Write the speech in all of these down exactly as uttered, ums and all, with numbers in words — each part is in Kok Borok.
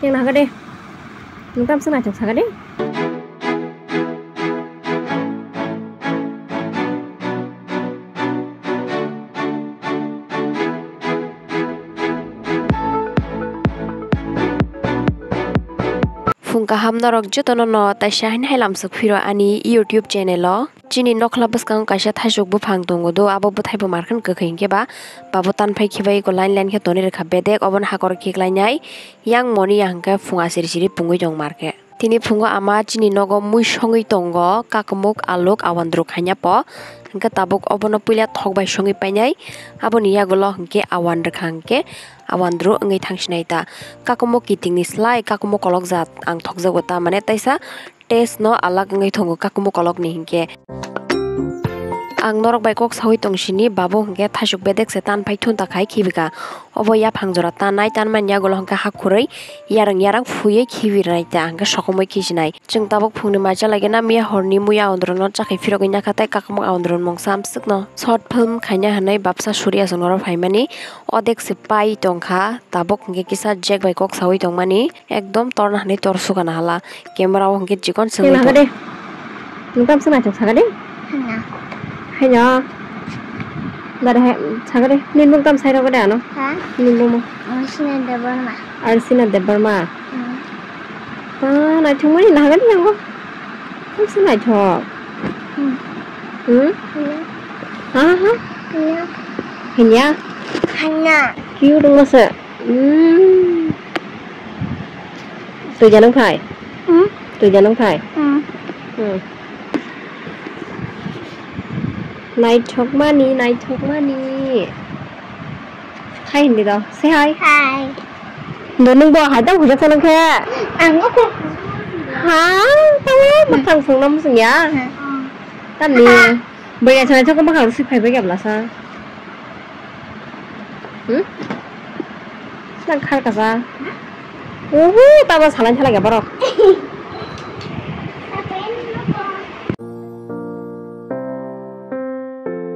Yang nahagade. Nukam se naithok sagade. Phung kaham norok jotono no taisa haino hai lamsok phiro ani YouTube channel o. Chini nokla bwskango kaisa thaisok buphang tongo do, abo bwthai bo markhan kwkhwi hinkhe ba, babo tanphai khibai eko line line khe tonwi rwkha bedek, obono hakor khiklainai yang moni ya hinkhe phung asiri siri pungwi tong markhe. Tini phungo ama chini nogo mui songwi tongo, kakumuk, aluk, awandru khaina po. Hinkhe tabuk obono puila thok bai songwi painai, aboni yagulo hinkhe awan rwkha hinkhe awandru wngwi thangsinai ta. Kakumuk kitingni slai kakumuk kolokjak ang thokjago ta, mane taisa taste no alak wngwi tongo kakumuk kolokni hinkhe. Ang norok bai kok sawi tong sini, babo hinkhe thaisok bedek se tan phai thun ta khai khibika. Obo yaphang jora tanai, tanmani yagulo hinkhe ha khurui yarang yarang phuiwi khibi rwnai ta, hinkhe sokomoi khisinai. Chwng tabuk phungni macha lagina miya horni muya awandru no chakhai phirogwi nyakha tei kakumuk awandru mungsa amswkno short film khaina hinwi babsa suri aswk norok phaimani. Odek se pai tongkha, tabuk hinkhe kisa Jack bai kok sawi tongmani. Ekdom torna hinwi tor sukana hala. Camera o hinkhe chikon se wngwi tongo. Nahagade. Nukam se naithok sagade. Hana. Haino. Dare hai sagade. Nini mung tam sai rogade ano. Ha? Nini mung. Arsina Debbarma. Arsina Debbarma. Hmm. Ta naithok mani nahagade yango. Tam se naithok. Hmm. Hmm? Hana. Ha ha. Hana. Hinya. Hana. Cute wngma se. Hmm. Twi janang phai? Hmm? Twi janang phai? Hmm. Hmm. Naithokmani, naithokmani. Hai hindi do. Say hi. Hi. Do nung bo hai tang hujak sanang khe. Ang ko. Ha, tamo mathang sung nam sung ya. Hmm. Tamni. Bwrwi aswk naithok bwkhak rwswi phaibai khe blasa. Hmm? Nang khar kasa. Uhu, tamo salai salai khe borok.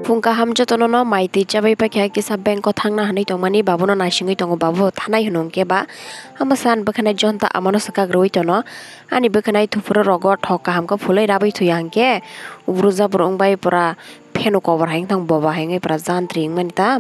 Phung kaham jotono no mai twi chabai paikha kisa bank o thangna hinwi tongmani babono naisingwi tongo, babu thanai hwnwi hwnkhe ba. Ama san bwkhanai jonta amano swkak rwui tono. Ani bwkhanai thupuru rogo thok kaham khe phulwi rabwi thuya hinkhe ubru jabru wngbai pura phenu kobor hai wngthang boba hai wngwi pura jantri wngmani ta.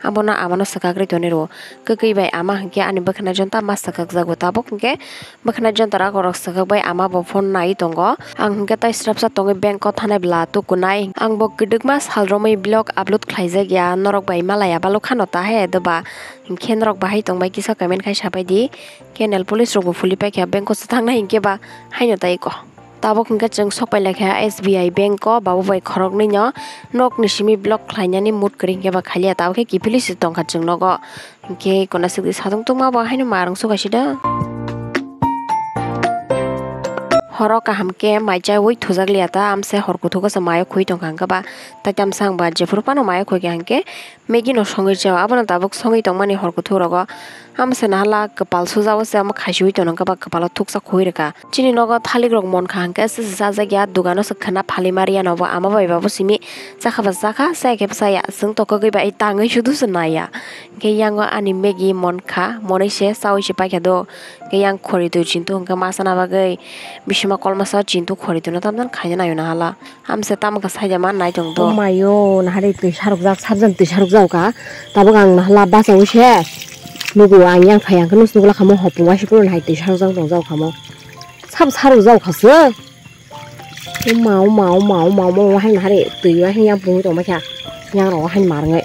Abono amano swkak rwi tonwi rwo. Kwkwi bai ama hinkhe ani bwkhanai jonta ma swkak jago tabuk hinkhe bwkhanai jonta rok swkak bai ama bo phone nai tongo. Ang hinkhe tai srapsa tongwi bank o thanai bwla tukunai. Ang bo kwdwkma sal romwi vlog upload khlaijak ya, norok bai malaya balok khano ta he doba. Hinkhe norok bahai tongbai kisa comment khai sapai di. Khe nail police rok bo phuli paikha bank o swthangnai hinkhe ba haino tai ko. Tabuk hinkhe chwng sok pai laikha S B I bank o, babu bai khoroknwi no nok ni simi block khlainani mood kwrwi hinkhe ba khaliya, tabuk khe kiphilwi se tongkha chwng nogo. Hinkhe kona swkdi satung tungma bo haino marwng sukaisi da. Horo kaham khe mai chaiwi thujak liya ta, amse hor kuthuk o se mayo khui tongkha hinkhe ba tai tamsang ba jephuru phano mayo khuikha hinkhe Maggie no songwi chao, abono tabuk songwi tongmani hor kuthuk rogo. Amo se nahala kwpal sujao se amo khaichwi tono, wngkha ba kwpalo thuksa khui rwkha. Chini nogo thalik rok mankha, hwnkhe se chajakya, dugano se khwna phali mariya nobo, ama bai babo simi chakha ba chakha, chaya khe chaya, chwng to kwgwi bai tangwi sudu se naiya. Hwnkhe yango ani Maggie mankha, monwi se chaui se paikha do. Hwnkhe yang khori twi chintu hwnkhe ma chana bagwi bisima kolmasa chintu khori twino tamjani khaina naio nahala. Amse tamo khe saida ma nai tong do. Oh mayo, nahari twi sarok jak, sabjani twi sarok jak kha. Tabuk ang nahala bachaui se. Nugo ang yang phai ang khe nus nugula khamo hopung waisi phuru nahai twi sarok jak tong jak khamo. Sab sarok jak kha se. Uma, uma, uma, uma, uma, uma, hai nahari twi waisi yang pungwi tong baikha. Yang rok hai marngai.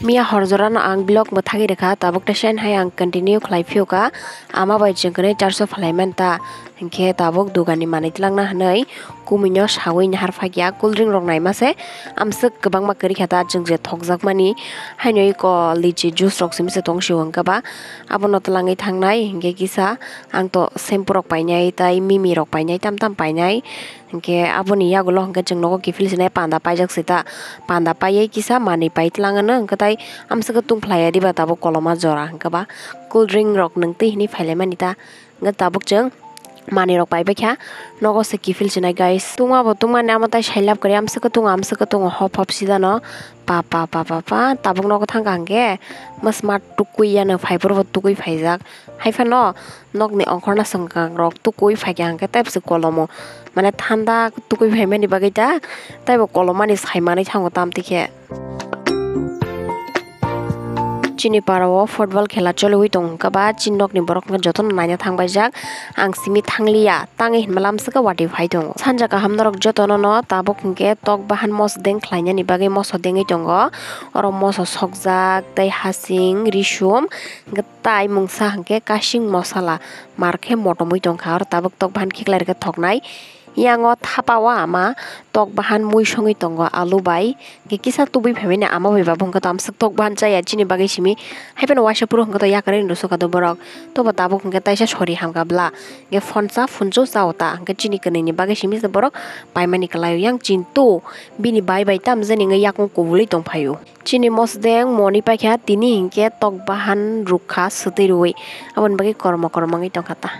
Miya hor jora no ang vlog mwthagwi rwkha, tabuk tei sen hai ang continue khlai phiyokha. Ama bai chwng kwnwi charso phalai manta. Hinkhe tabuk dugani manwi twlangna hwnwi kumui no sawi nahar phakya, cool drink rok naima se amswk kwbangma kwrwi kha ta, chwng je thokjakmani haino eko litchi juice rok simi se tong sio hwnkhe ba abono twlangwi thangnai. Hinkhe kisa ang to shampoo rok painai tei mimi rok painai, tam tam painai. Hinkhe aboni yagulo hinkhe chwng nogo kiphil sinai panda paijak sita, panda paiwi kisa manwi pai twlangano, hinkhe tai amswk tungphlaiya diba tabuk koloma jora hinkhe ba cool drink rok nwng twi hinwi phailaimani ta. Hwnkhe tabuk chwng manwi rok pai baikha, nogo se kiphil sinai guys. Tungma bo tungmani amo tai sailab kwrwi, amswk tongo, amswk tongo, hop hop sidano. Pa, pa, pa, pa, pa, tabuk nogo thangkha hwnkhe mwsma tukui yano phai, phuru bo tukui phaijak. Haiphano nokni ongkhorna swngkang rok tukui phaikha hwnkhe tei bwswk kolomo, mane thanda tukui phaimani bagwi ta, teibo kolomani sai manwi thango tamtwi khe. Chini para o football khela choliwi tong kha ba, chini nokni borok wngkha jotono naina thangbaijak. Ang simi thangliya, tangwi hinmala amswk watwi phai tongo. Sanja kaham norok jotono no tabuk hwnkhe tok bahan mosodeng khlainani bagwi moso dengwi tongo. Oro moso sokjak tei hasing, risum, hwnkhe tai mungsa hwnkhe kasing mosala, mar khe motomwi tongkha. Oro tabuk tok bahan khiklai rwkhe thoknai. Yango thapa o ama tok bahan mui songwi tongo alu bai. Hwnkhe kisa tubui phaimani ama bai babu hwnkhe to amswk tok bahan chaya chini bagwi simi. Haiphano waisa phuru hwnkhe to yakarwi rwsukha do borok. Tobo tabuk hwnkhe taisa sori hamkha bla. Hwnkhe phone cha phunchu chao ta. Hwnkhe chini kwnwini bagwi simi se borok paimani kwlaio. Yang chintu bini bai bai tamjani wngwi yakung kubulwi tongphaio. Chini mosodeng moni paikha tini hinkhe tok bahan rukha swtwi rwui. Aboni bagwi kormo kormo wngwi tongkha ta.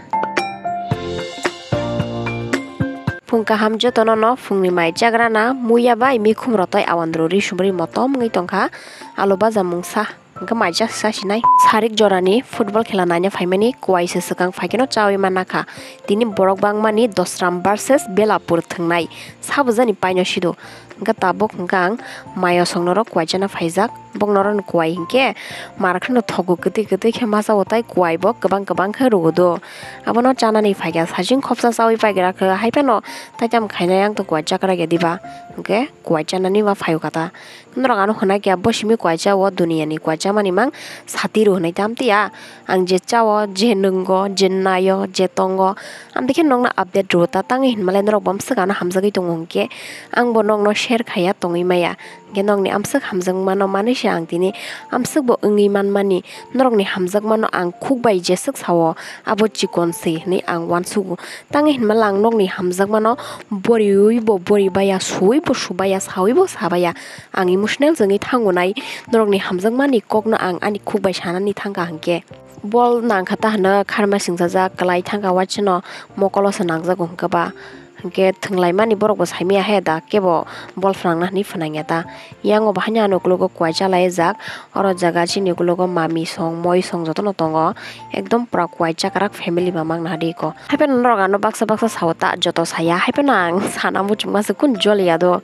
Phung kaham jotono no phungni mai chagrana muya bai mikhum rotoi awandru ri sumri motom wngwi tongkha. Alu baja mungsa hwnkhe mai jak sa sinai. Sarik jorani football khela naina phaimani kuai se swkang phaikhe no chaui manna kha. Tini borok bangmani Dosram versus Belapur thwngnai. Sabo jani paino sido. Hwnkhe tabuk hwnkhe ang mayo songnorok kuai chana phaijak. Boknorokni kuai hinkhe mar kheno thogo kwtwi kwtwi khe masa o, tai kuai bo kwbang kwbang khe rwo do. Abono chanani phaikha sajing khopsa chaui paigra khe, haiphano taitam khainai ang to kuai chakra ya diba? Hwnkhe kuai chanani ma phaio kha ta. Norok ano hwnai khe bo simi kuai cha o, duniyani kuai chamani mang sati rw hwnwi tam tiya. Ang je chao, je nwngo, je naio, je tongo, amtwi khe nokno update rwo ta tangwi hinmalai norok bo amswk ano hamjagwi tongo hinkhe ang bo nokno share khaiya tongwi maya. Hinkhe nokni amswk hamjakmano manwi se ang tini amswk bo wngwi manmani, norokni hamjakmano ang khuk bai jeswk sao abo chikon se hinwi ang uansugo. Tangwi hinmala ang nokni hamjakmano boriwi bo bori baya, suwi bo subaya, sawi bo sabaya. Ang emotional jengwi thango nai, norokni hamjakmani kokno ang ani khuk bai sanani thangkha hinkhe. Bol nangkha ta hwno kharma singchajak kwlai thangkha waisano mokolo se nangjago hwnkhe ba. Hinkhe thwnglaimani borok bo saimaya he da kebo bol phnangna hwnwi phnangya ta. Yango bo haino ano ukologo kuai chalaijak, oro jaga chini ukologo mami song moi song jotono tongo. Ekdom pura kuai chakrak family ba mangna hadi ko. Haiphano norok ano baksa baksa sao ta joto saya, haiphano ang sana muchungma se kun joliya do.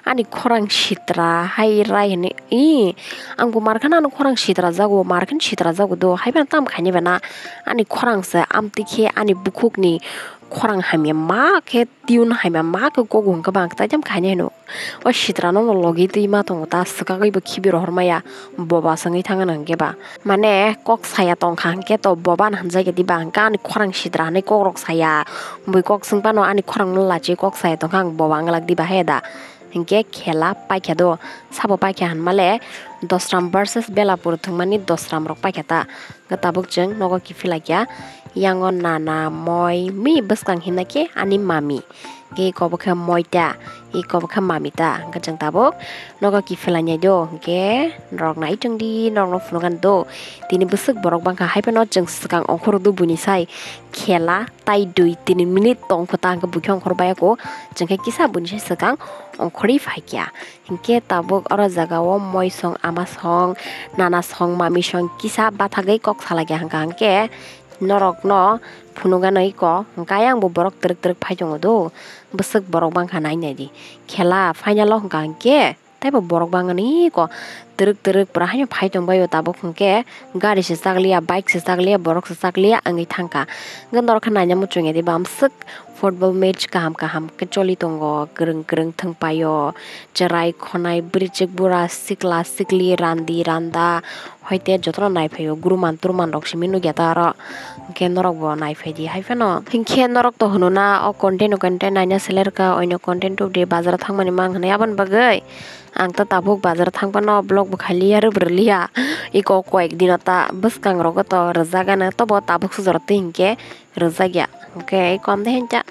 Ani khorang sitra hai rai hwnwi, ih, ang bo mar kheno ano khorang sitra jago, mar kheno sitra jago do, haiphano tam khaini bana ani khorang se amtwi khe ani bukhukni khorang hamya ma khe tiyun hamya ma khe kogo hwnkhe ba ang khe taitam khaini hino. O sitrano no logi twi ma tongo ta, swkagwi bo khibi rohor maya, boba swngwi thangano hwnkhe ba. Mane kok saya tongkha hwnkhe to boba no hamjakya diba, hwnkhe ani khorang sitra hinwi kokrok saya, bui kok swngphano ani khorangno lachi kok saya tongkha, ang boba wngwlak diba he da. Hinkhe khela paikha do, sabo paikha hinmale Dosram versus Belapur thwngmani Dosram rok paikha ta. Hwnkhe tabuk chwng nogo kiphilakya, yango nana, moi, mi bwskang himnakhe ani mami. Hwnkhe iko bo khe moi ta, iko bo khe mami ta. Hwnkhe chwng tabuk nogo kiphilanya do, hwnkhe norok nai chwngdi, norokno phunukgani do. Tini bwswk borok bangkha, haiphano chwng swkang ongkhorok do buini sai khela tai dui tini minute tongkho ta, hwnkhe buikhe ongkhor baiya kho, chwngkhe kisa buini sai swkang ongkhorwi phaikha. Hinkhe tabuk oro jaga o moi song, ama song, nana song, mami song kisa bathagwi kok salai kha hwnkha hinkhe norokno phunukgano iko hwnkhe ayang bo borok twrwk twrwk phai tongo do, bwswk borok bangkha nai naidi. Khela final o hwnkha hinkhe teibo borok bangani iko twrwk twrwk pura haino phai tongbaio tabuk hinkhe gari se chakliya, bike se chakliya, borok se chakliya wngwi thangkha. Hinkhe norok khe naina muchungya diba amswk football match kaham kaham khe choli tongo, kwrwng kwrwng thwngpaio, chwrai khonai, bwrwichwk bura, sikla sikli, randi randa, hoite jotono naiphaio, guruman turuman rok simi nukya ta oro. Hinkhe norok bo naiphaidi haiphano. Hinkhe norok to hwnwi na o content o content naina selerkha, oino content tubudi bazar thangmani mang hwnwi aboni bagwi. Ang ta tabuk bazar thang phano vlog bo khailiya, rwbrwliya. Iko koyek dino ta bwskang rogo to rwjak gana, tobo tabuk se jora twi hinkhe rwjak ya. Hinkhe iko amde hincha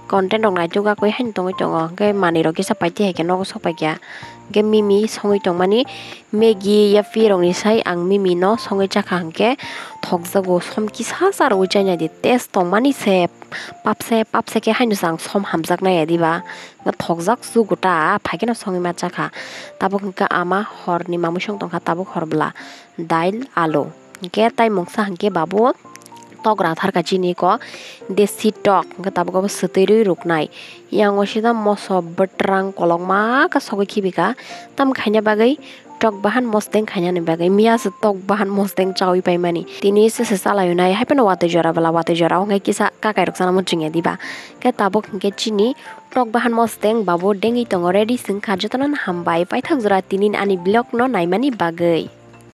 content rok naituk gakwi haino tongwi tongo. Hinkhe manwi rok kisa paitwi hai khe nogo sok paikha. Hwnkhe mimi songwi tongmani, Maggi, Yuppi rokni sai ang mimi no songwi chakha hwnkhe thokjago, som kisa sa rwui chainai di, taste tongmani se, papse papse khe haino se ang som hamjaknai ya diba. Hwnkhe thokjak su gota, phaikhe no songwi ma chakha. Tabuk hwnkhe ama horni mamwi song tongkha, tabuk hor bwla dail, alu. Hwnkhe tai mungsa hwnkhe babu tok rathar kha chini ko, desi tok, hwnkhe tabuk abo swtwi rwi ruknai. Yang o sida moso bwtrang kolokma khe sogwi khibi kha, tam khaina bagwi tok bahan mosteng khainani bagwi. Miya se tok bahan mosteng chawi paimani, tini se se chalaio nai, hai phano watwi jora bwla watwi jora o hwnkhe kisa kakai rok sana muchungya diba. Khe tabuk hwnkhe chini tok bahan mosteng babu dengwi tongo, ready se wngkha. Jotono no hambai paithak jora tini ani vlog no naimani bagwi.